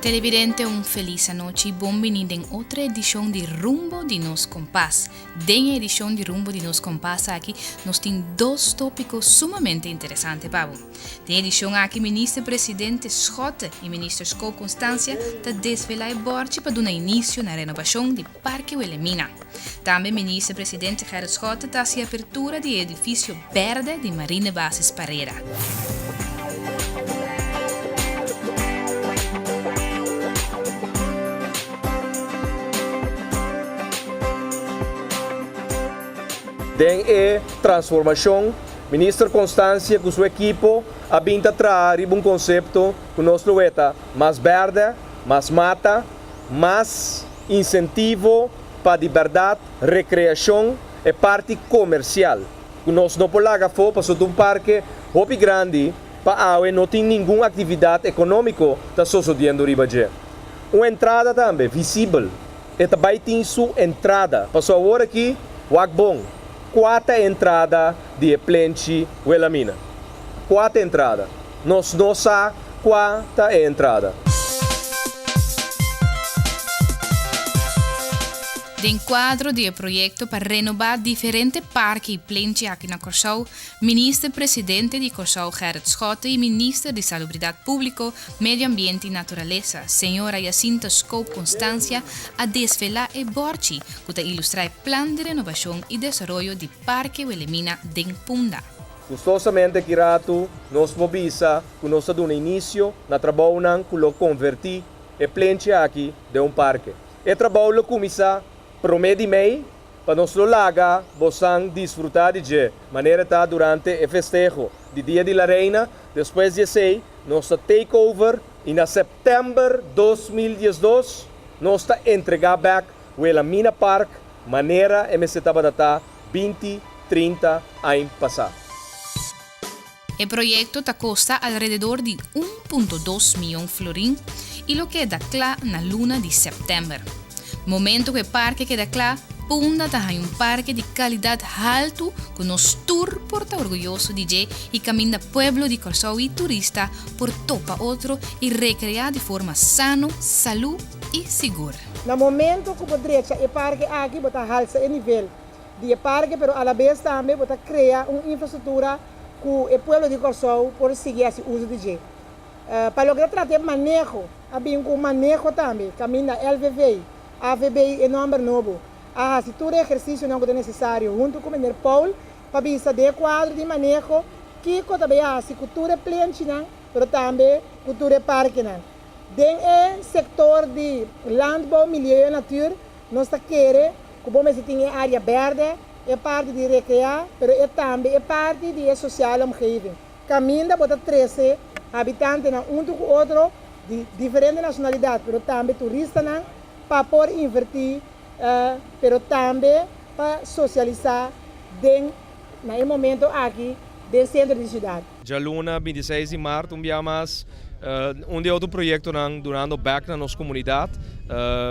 Televidente, un felis anochi. Bon bini den otro edicion di Rumbo di Nos Kompas. Den edicion di Rumbo di Nos Kompas aki, nos tin dos topico sumamente interesante pa bo. Den edicion aki, Minister-Presidente Schotte y Minister Schoop Constancia ta desvela e borchi pa duna inicio na renovacion di Parke Wilhelmina. Tambe Minister-Presidente Gerrit Schotte ta haci apertura di e edificio berde di Marinebasis Parera. Den e transformacion, Minister Constancia cu su ekipo a bin ta traha riba un concepto cu nos lo weta mas berde, mas mata, mas Insentivo pa di bèrdat rekreashon e parti komersial ku nos no por laga afó pasobra ta un parke hopi grandi pa awe no tin ningun aktividat ekonómiko ta sosodiendo riba dje. Un entrada tambe visibel e ta bai tin su entrada pasobra awor aki wak bon kua ta e entrada di e plenchi Wilhelmina. Kua ta e entrada? Nos no sa kua ta e entrada. Den kuadro di e proyekto pa renobá diferente parke i plenchi aki na Kòrsou, Minister Presidente di Kòrsou Gerrit Schotte i Minister di Salubridat Públiko, Medio Ambiente i Naturalesa, señora Jacinta Schoop Constancia a desvelá e bòrchi ku ta ilustrá e plan di renobashon i desaroyo di Parke Wilhelmina den Punda. Gustosamente ki ratu nos por bisa ku nos ta duna inisio na trabounan ku lo konvertí e plenchi aki den un parke. E trabou lo kuminsá promé di mei pa nos lo laga bosan disfrutá di dje manera ta durante e festeho di Dia di la Reina. Despues di esei nos ta take over i na sèptèmber 2012 nos ta entregá bèk Wilhelmina Park manera e mester tabata ta 20 30 añ pasá. E proyekto ta kosta alrededor di 1.2 mion florin i lo keda kla na luna di sèptèmber. Momento ku e parke keda kla, Punda ta haña un parke di kalidat haltu ku nos tur por ta orguyoso di dje i kaminda pueblo di Kòrsou i turista por topa otro i rekreá di forma sano, salú i sigur. Na momento ku bo drecha e parke aki bo ta halsa e nivel di e parke pero alabes tambe bo ta krea un infrastruktura ku e pueblo di Kòrsou por sigui hasi uso di dje. Pa loke ta trata e maneho, a bin ku un maneho tambe kaminda LVV, AVB e nòmber nobo, a hasi tur e ehersisionan ku ta nesesario huntu ku meneer Paul pa bisa den e kuadro di maneho kiko ta bai hasi ku tur e plenchinan pero tambe ku tur e parkenan. Den e sektor di landbouw, milieu en natuur nos ta kere ku bo mester tin e área bèrdè, e parti di rekreá, pero e tambe e parti di e sosiale omgeving, kaminda bo ta trese habitantenan untu ku otro di diferente nashonalidat, pero tambe turistanan pa por invertí, pero tambe pa sosialisá den na e momento aki den sentro di siudat. Djaluna 26 di mart un bia mas un di e otro proyectonan dunando bek na nos comunidad.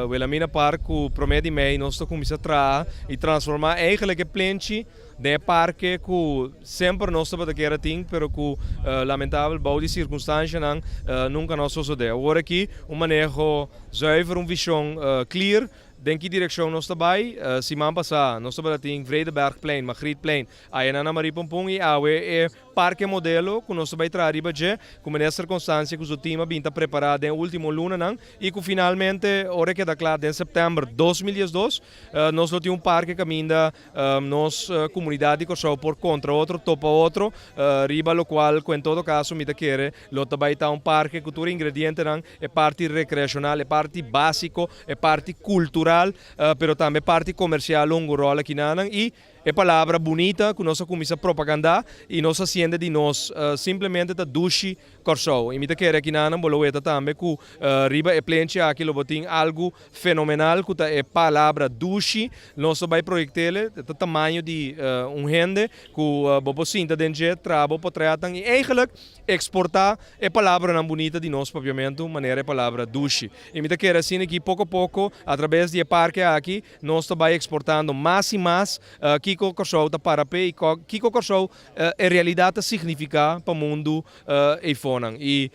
Wilhelmina Park cu prome di mei nos ta cuminsa traha y transforma eigenlijk e plenchi den e parke cu semper nos tabata kier a tin pero cu lamentabel bou di circunstancianan nunca no a sosode. Awor aki un maneho zuiver, un vision clear den ki direccion nos ta bay. Siman pasa nos tabata tin Vredebergplein, Magrietplein, Ayana na Marie Pompon y awe e Parke modelo ku nos ta bai traha riba dje, ku Minister Constancia ku su team a bin ta prepará den último lunanan i ku finalmente ora e keda kla den sèptèmber 2012 nos lo tin un parke kaminda nos komunidat di Kòrsou por kontra otro, topa otro riba lokual ku en todo kaso mi ta kere lo ta bai ta un parke ku tur e ingredientenan, e parti rekreashonal, e parti básiko, e parti kultural, pero tambe e parti komersial lo hunga un ròl akinanan i E palabra bunita ku nos a kuminsá propagandá i nos a siente di nos simplemente ta Dushi Kòrsou. I mi ta kere akinanan bo lo weta tambe ku riba e plenchi aki lo bo tin algu fenomenal ku ta e palabra dushi. Nos ta bai proyekt'el, e ta tamaño di un hende ku bo por sinta den dje, traha bo potretnan i eigenlijk eksportá e palabranan bunita di nos papiamentu manera e palabra dushi. I mi ta kere asina ki poko poko atrabes di e parke aki Nos ta bai eksportando mas i mas. kiko Kòrsou ta para p'e i kiko Kòrsou en realidat ta signifiká pa mundu eifonan. I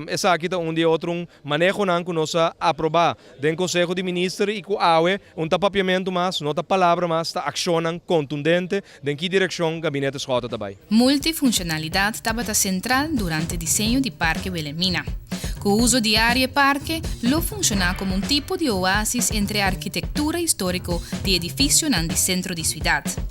esaki ta un di e otro manehonan ku nos a aprobá den Konseho di Minister i ku awe un ta papiamentu mas, no ta palabra mas, ta akshonnan kontundente den ki direkshon Gabinete Schotte ta bai. Multifunshonalidat tabata sentral durante diseño di Parke Wilhelmina. Ku uso diario e parke lo funshoná komo un tipo di oasis entre arkitektura históriko di edifisionan di sentro di siudat.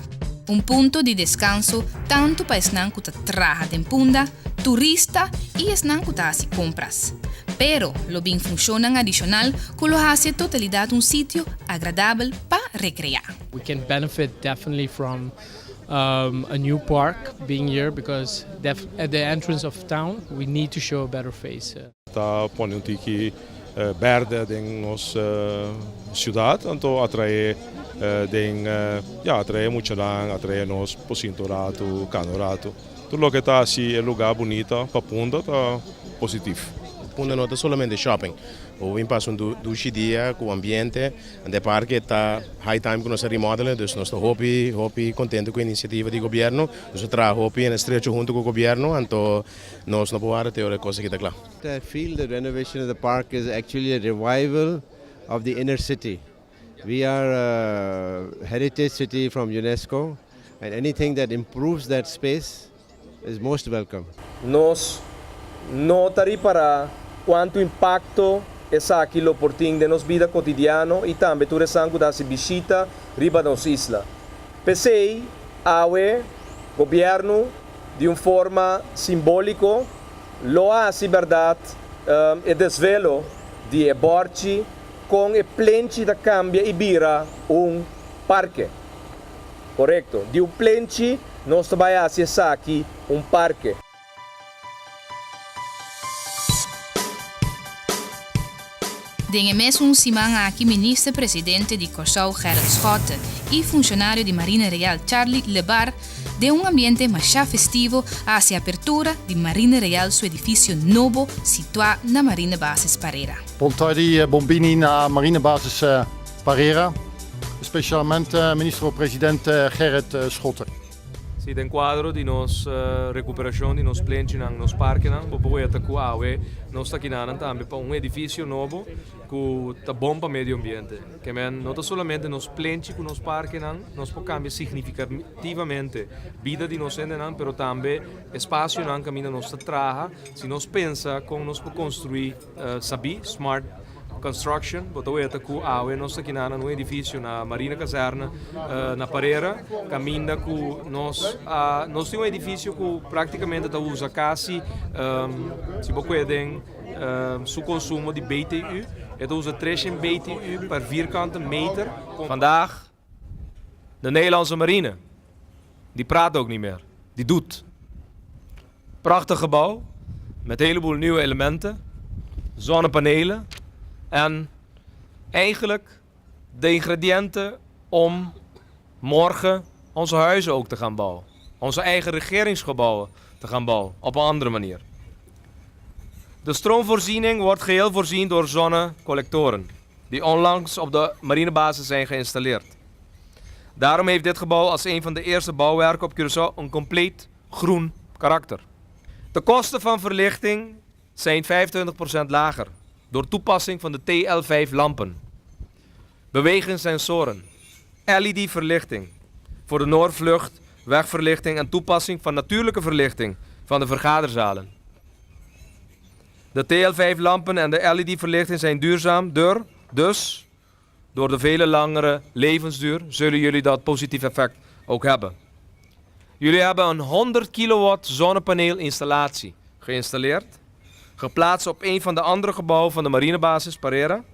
Un punto di deskanso tantu pa esnan ku ta traha den Punda, turista i esnan ku ta hasi kompras. Pero lo bin funshonnan adishonal ku lo hasi e totalidat un sitio agradabel pa rekreá. We can benefit definitely from a new park being here because at the entrance of town we need to show a better face. Ta pone un tiki berde den nos ciudad anto atrae den ya atrae muchanan atrae nos por sinta un rato cana un rato tur loke ta haci e lugar bunita pa Punda ta positif. Punda no ta solamente shopping bo bin pasa un dushi dia cu ambiente. De parke ta high time ku nos a remodelen, dus nos ta hopi hopi kontento ku e inisiativa di gobièrnu. Nos a traha hopi en estrecho huntu ku gobièrnu, anto nos no por warda te ora e kos aki ta kla. I feel the renovation of the park is actually a revival of the inner city. We are a heritage city from UNESCO and anything that improves that space is most welcome. Nos no ta ripará kuantu impakto esaki lo por tin den nos bida kotidiano i tambe tur esnan ku ta hasi bishita riba nos isla. P'esei, awe gobièrnu di un forma simbóliko lo hasi bèrdat e desvelo di e bòrchi kon e plenchi ta kambia i bira un parke. Korekto. Di un plenchi nos ta bai hasi esaki un parke. Den e mesun siman aki Minister Presidente di Kòrsou Gerrit Schotte i funshonario di Marina Real Charlie Lebar den un ambiente masha festivo a hasi apertura di Marina Real su edifisio nobo situá na Marinebasis Parera. Bon tardi, bon bini na Marinebasis Parera. Specialmente Ministro Presidente Gerrit Schotte. Si den cuadro di nos recuperacion di nos plenchinan, nos parkenan, bo por weta cu awe nos ta kinanan tambe pa un edificio nobo cu ta bon pa medio ambiente. Ke men no ta solamente nos plenchi cu nos parkenan nos por cambia significativamente bida di nos hendenan, pero tambe espacionan caminda nos ta traha. Si nos pensa con nos por construi sabí, smart construction, bo ta weta ku awe nos ta kina na un edifisio na Marina Kazerne na Parera, kaminda ku nos a nos tin un edifisio ku praktikamente ta usa kasi si bo kue den su konsumo di BTU, e ta usa treshen BTU per vierkante meter. Vandaag de Nederlandse Marine, die praat ook niet meer, die doet. Prachtig gebouw met een heleboel nieuwe elementen, zonnepanelen en eigenlijk de ingrediënten om morgen onze huizen ook te gaan bouwen. Onze eigen regeringsgebouwen te gaan bouwen op een andere manier. De stroomvoorziening wordt geheel voorzien door zonnecollectoren die onlangs op de marinebasis zijn geïnstalleerd. Daarom heeft dit gebouw als een van de eerste bouwwerken op Curaçao een compleet groen karakter. De kosten van verlichting zijn 25% lager door toepassing van de TL5 lampen. Bewegingssensoren, LED-verlichting voor de Noordvlucht, wegverlichting en toepassing van natuurlijke verlichting van de vergaderzalen. De TL5 lampen en de LED-verlichting zijn duurzaam, door, dus door de vele langere levensduur zullen jullie dat positief effect ook hebben. Jullie hebben een 100 kilowatt zonnepaneelinstallatie geïnstalleerd, geplaatst op een van de andere gebouwen van de marinebasis Parera.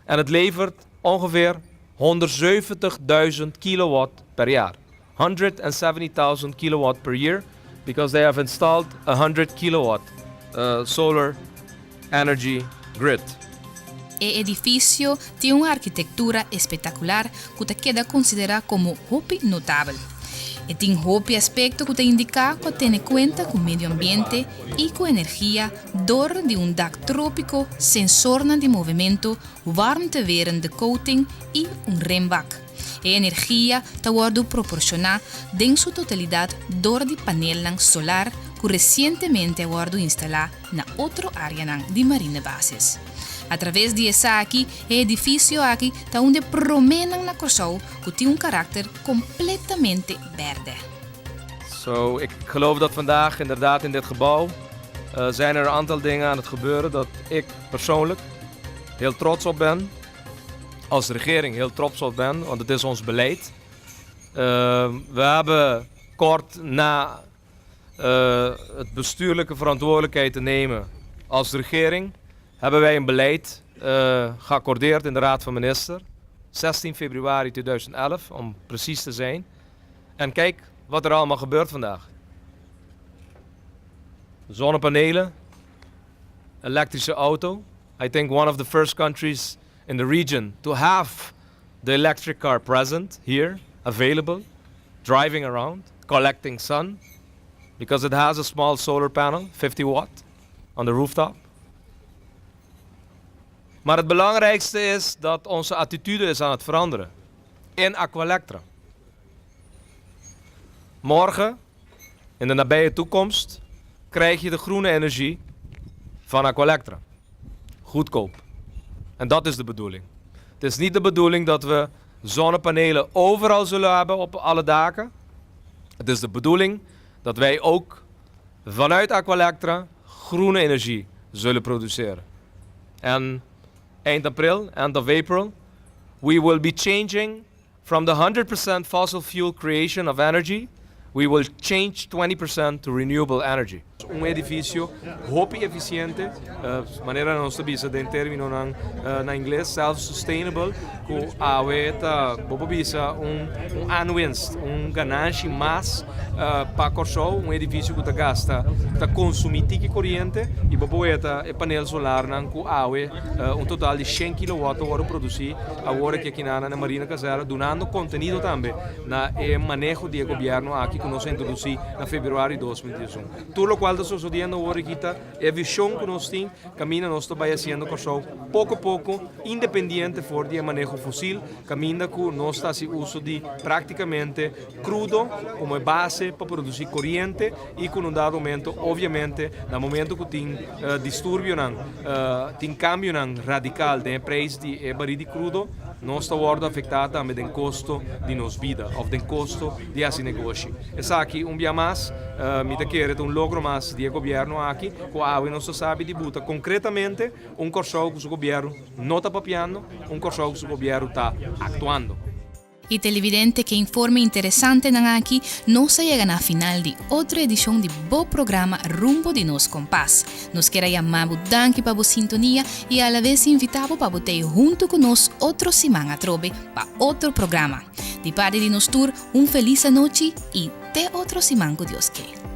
En het levert ongeveer 170.000 kilowatt per jaar. 170.000 kilowatt per year, because they have installed a 100 kilowatt solar energy grid. E edifisio tin un arkitektura espektakular ku ta keda konsiderá komo hopi notabel. E tin hopi aspekto ku ta indiká ku a tene kuenta ku medio ambiente i ku energia dor di un dak trópiko, sensornan di movementu, warmtewerende coating i un renbak. E energia ta wòrdu proporshoná den su totalidat dor di panelnan solar ku resientemente a wòrdu instalá na otro áreanan di Marinebasis. Atraves di esaki e edifisio aki ta un di e proménan na Kòrsou ku tin un karakter kompletamente bèrdè. So, ik geloof dat vandaag inderdaad in dit gebouw zijn er een aantal dingen aan het gebeuren dat ik persoonlijk heel trots op ben. Als regering heel trots op ben, want het is ons beleid. We hebben kort na het bestuurlijke verantwoordelijkheid te nemen als regering, hebben wij een beleid geaccordeerd in de Raad van Minister. 16 februari 2011, om precies te zijn. En kijk wat er allemaal gebeurt vandaag. Zonnepanelen, elektrische auto. I think one of the first countries in the region to have the electric car present here, available, driving around, collecting sun, because it has a small solar panel, 50 watt, on the rooftop. Maar het belangrijkste is dat onze attitude is aan het veranderen in Aqualectra. Morgen, in de nabije toekomst, krijg je de groene energie van Aqualectra. Goedkoop. En dat is de bedoeling. Het is niet de bedoeling dat we zonnepanelen overal zullen hebben op alle daken. Het is de bedoeling dat wij ook vanuit Aqualectra groene energie zullen produceren. En eind april, end of April, we will be changing from the 100% fossil fuel creation of energy, we will change 20% to renewable energy. Un edifisio hopi efisiente, manera nos ta bisa den términonan na ingles, self-sustainable, ku awe ta bo por bisa un un aanwinst, un ganashi mas pa Kòrsou, un edifisio ku ta gasta, ta konsumí tiki koriente i bo por weta e panel solarnan ku awe un total di shen kilowatt ta wòrdu produsí awor aki akinan na Marina Kazèrne, dunando kontenido tambe na e maneho di e gobièrnu aki ku nos a introdusí na februari 2021. Tur lokual ta sosodiendo awor aki ta e vishon ku nos tin kaminda nos ta bai hasiendo Kòrsou poko poko independiente for di e maneho fosil, kaminda ku nos ta hasi uso di praktikamente krudo komo e base pa produsí koriente i ku na un dado momento obviamente na momento ku tin disturbionan, tin kambionan radikal den e preis di e barí di krudo, nos ta wòrdu afektá tambe den kosto di nos bida òf den kosto di hasi negoshi. Esaki un bia mas mi ta kere ta un logro mas di e gobièrnu aki ku awe nos ta sabi di buta konkretamente un Kòrsou ku su gobièrnu no ta papiando, un Kòrsou ku su gobièrnu ta aktuando. I televidente ke informe interesantenan aki nos a yega na final di otro edishon di bo programa Rumbo di Nos Kompas. Nos kier a yama bo danki pa bo sintonia i alaves invita bo pa bo tei huntu ku nos otro siman atrobe pa otro programa. Di parti di nos tur un felis anochi i te otro siman ku Dios ke.